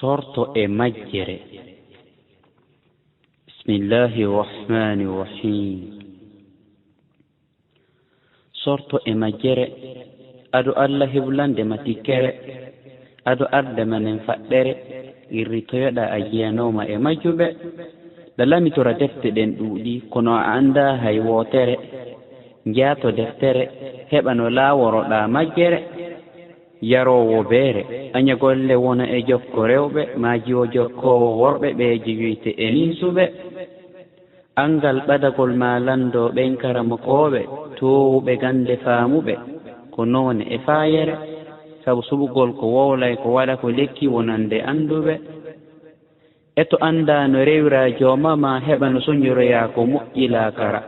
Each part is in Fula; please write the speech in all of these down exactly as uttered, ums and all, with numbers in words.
Sorto e majjere. Bismillahi rahmani rahim. Sorto e majjere, ado Alla heblande ma tikkere, ado arde ma nen faɗɗere, irritoyoɗa a jeyanooma e majjuɓe, ɗa lamitora defte ɗen ɗuuɗi, kono a anndaa hay wootere. Njaato deftere, heɓa no laaworoɗaa majjere. Yaroowo beere, aña golle wona e jokko rewɓe, maa jiwo jokkoowo worɓe, ɓe jeyoyte e ninsuɓe. Anngal ɓadagol maa lanndoo ɓen karamokooɓe, toowuɓe gannde faamuɓe, ko noone e faayere, sabu suɓugol ko wowlay ko waɗa ko lekki wonande annduɓe. E to anndaa no rewiraa jooma maa heɓa no soñoroyaa ko moƴƴi laakara.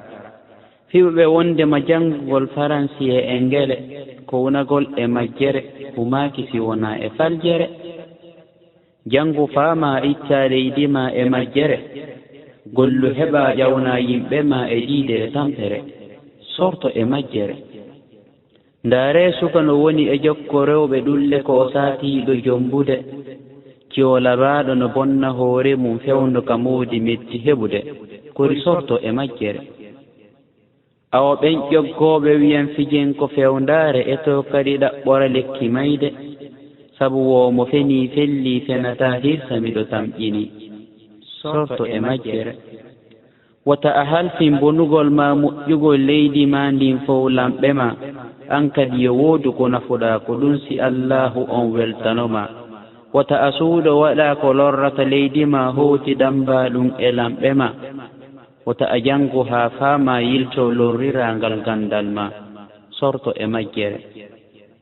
Fiɓuɓe wonde ma janngugol faransi e engele, ko wonagol e majjere, humaaki si wonaa e faljere. Janngu faamaa ittaa leydi maa e majjere. Gollu heɓaa ƴawnaa yimɓe maa e diidere tampere. Sorto e majjere. Ndaaree suka no woni e jokko rewɓe ɗulle ko o saatiiɗo jombude. Ciwo labaaɗo no bonna hoore mum fewndo ka moodi metti heɓude. Kori sorto e majjere. Awa ɓen ƴoggooɓe wiyan fijen ko fewndaare e to kadi ɗaɓɓora lekki mayde. Sabu woo mo fenii fellii fenataa hirsa miɗo tamƴini. Sorto e majjere. Wota a halfin bonugol maa moƴƴugol leydi maa ndin fow lamɓe maa, an kadi yo woodu ko nafuɗaa ko ɗun si Allaahu on weltano maa. Wota a suuɗo waɗaa ko lorrata leydi maa hooti dammbaa ɗun e lamɓe maa. Wota a janngu haa faamaa yiltoo lorriraa ngal ganndal maa. Sorto e majjere.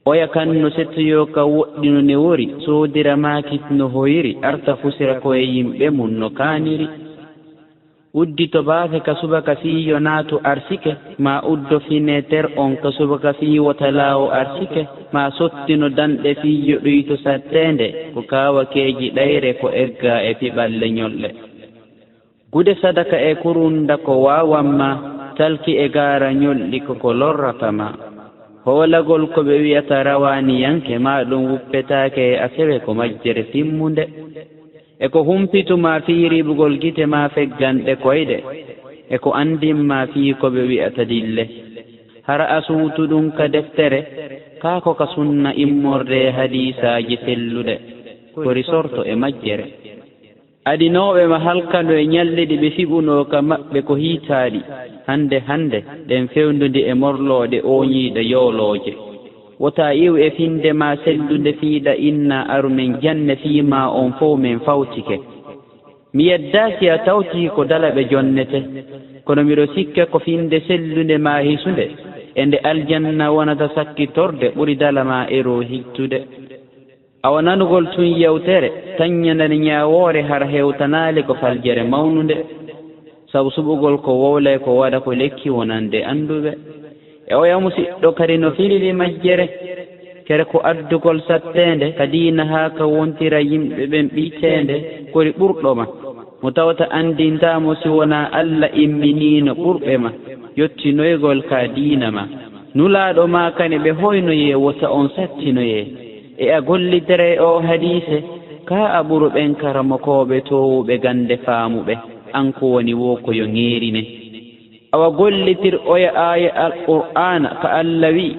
Oya kan no settoyoo ka woɗɗi no newori, soodira maakit no hoyiri, arta fusira ko'e yimɓe mun no kaaniri. Uddito baafe ka subaka fii yo naatu arsike, maa uddo fineeter on ka subaka fii wota laawo arsike, maa sottino danɗe fii yo ɗuyto satteende, ko kaawakeeji ɗayre ko eggaa e piɓalle ñolɗe. Gude sadaka e kurunda ko waawan ma, talki e gaara ñolɗi ko ko lorrata ma. Hoolagol ko ɓe wi'ata rawaaniyanke maa ɗum wuppetaake e asewe ko majjere timmunde. E ko humpitu ma fii riɓugol gite maa fegganɗe koyɗe, e ko anndin ma fii ko ɓe wi'ata dille. Hara a suutu ɗum ka deftere, kaa ko ka sunna immorde e hadiisaaji selluɗe, kori sorto e majjere. Adinooɓe ma halkano e ñalɗi ɗi ɓe fiɓunoo ka maɓɓe ko hiitaaɗi, hannde hannde ɗen fewndodi e morlooɗe ooñiiɗe yoolooje. Wota iw e finnde maa sellunde fii ɗa inna aru men janne fii maa on fow men fawtike. Mi yeddaa si a tawtii ko dala ɓe jonnete, kono miɗo sikka ko finnde sellunde maa hisunde, e nde aljanna wonata sakkitorde ɓuri dala maa eroo hittude. Awa nanugol tun yewtere, tanñanani ñaawoore hara hewtanaali ko faljere mawnunde, sabu suɓugol ko wowlay ko waɗa ko lekki wonande annduɓe. E oya musiɗɗo kadi no filili majjere, kere ko addugol satteende ka diina haa ka wontira yimɓe ɓen ɓiyteende, kori ɓurɗo ma, mo tawata anndintaa mo si wonaa Alla imminiino ɓurɓe ma, yottinoygol ka diina ma. Nulaaɗo maa kane ɓe hoynoyee wota on sattinoyee. E a gollitira e oo hadiise, kaa a ɓuru ɓen karamokooɓe toowuɓe gannde faamuɓe, an ko woni woo ko yo ŋeerine. Awa gollitir oya aaya Alqur'aana ka Alla wi'i.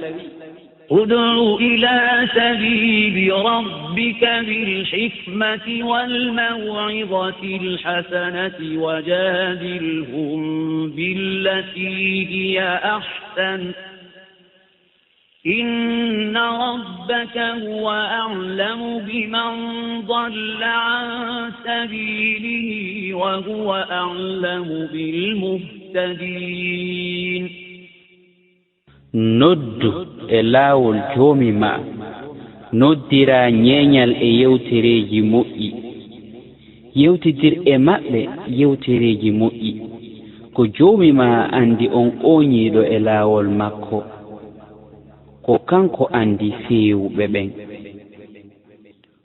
ادع إلى سبيل ربك بالحكمة والموعظة الحسنة وجادلهم بالتي هي أحسن إن ربك هو أعلم بمن ضل عن سبيله وهو أعلم بالمهتدين. Noddu e laawol Joomi maa, noddiraa ñeeñal e yewtereeji moƴƴi. Yewtidir e maɓɓe yewtereeji moƴƴi. Ko Joomi maa anndi on ooñiiɗo e laawol makko. Ko Kanko anndi feewuɓe ɓen.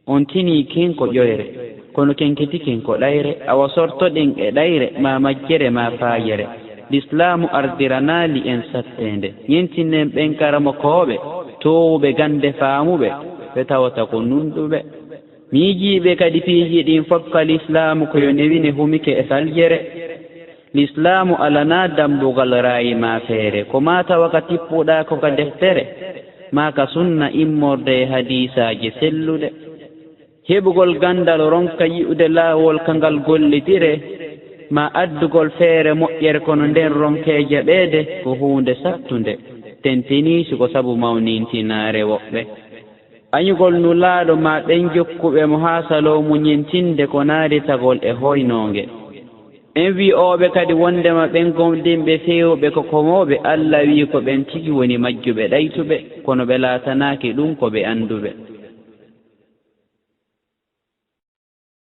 On tinii ken ko ƴoyre, kono ken ketiken ko ɗayre, awa sortoɗen e ɗayre maa majjere maa faayere. Lislaamu ardiranaali en satteende. Ñentinen ɓen karamokooɓe, toowuɓe gannde faamuɓe, ɓe tawata ko nunɗuɓe. Miijiiɓe kadi piiji ɗin fof ka lislaamu ko yo newine humike e saljere. Lislaamu alanaa dambugal raayi maa feere, ko maa tawa ka tippuɗaa ko ka deftere, maa ka sunna immorde e hadiisaaji selluɗe. Heɓugol ganndal ronka yi'ude laawol ka ngal gollitire, maa addugol feere moƴƴere kono nden ronkee jaɓeede ko huunde sattunde, tentinii si ko sabu mawnintinaare woɓɓe. Añugol Nulaaɗo maa ɓen jokkuɓe mo haa saloo muñintinde ko naaritagol e hoynoonge. En wi'ooɓe kadi wonndema ɓen gomɗinɓe feewɓe ko komooɓe, Alla wi'i ko ɓen tigi woni majjuɓe ɗaytuɓe, kono ɓe laatanaaki ɗum ko ɓe annduɓe.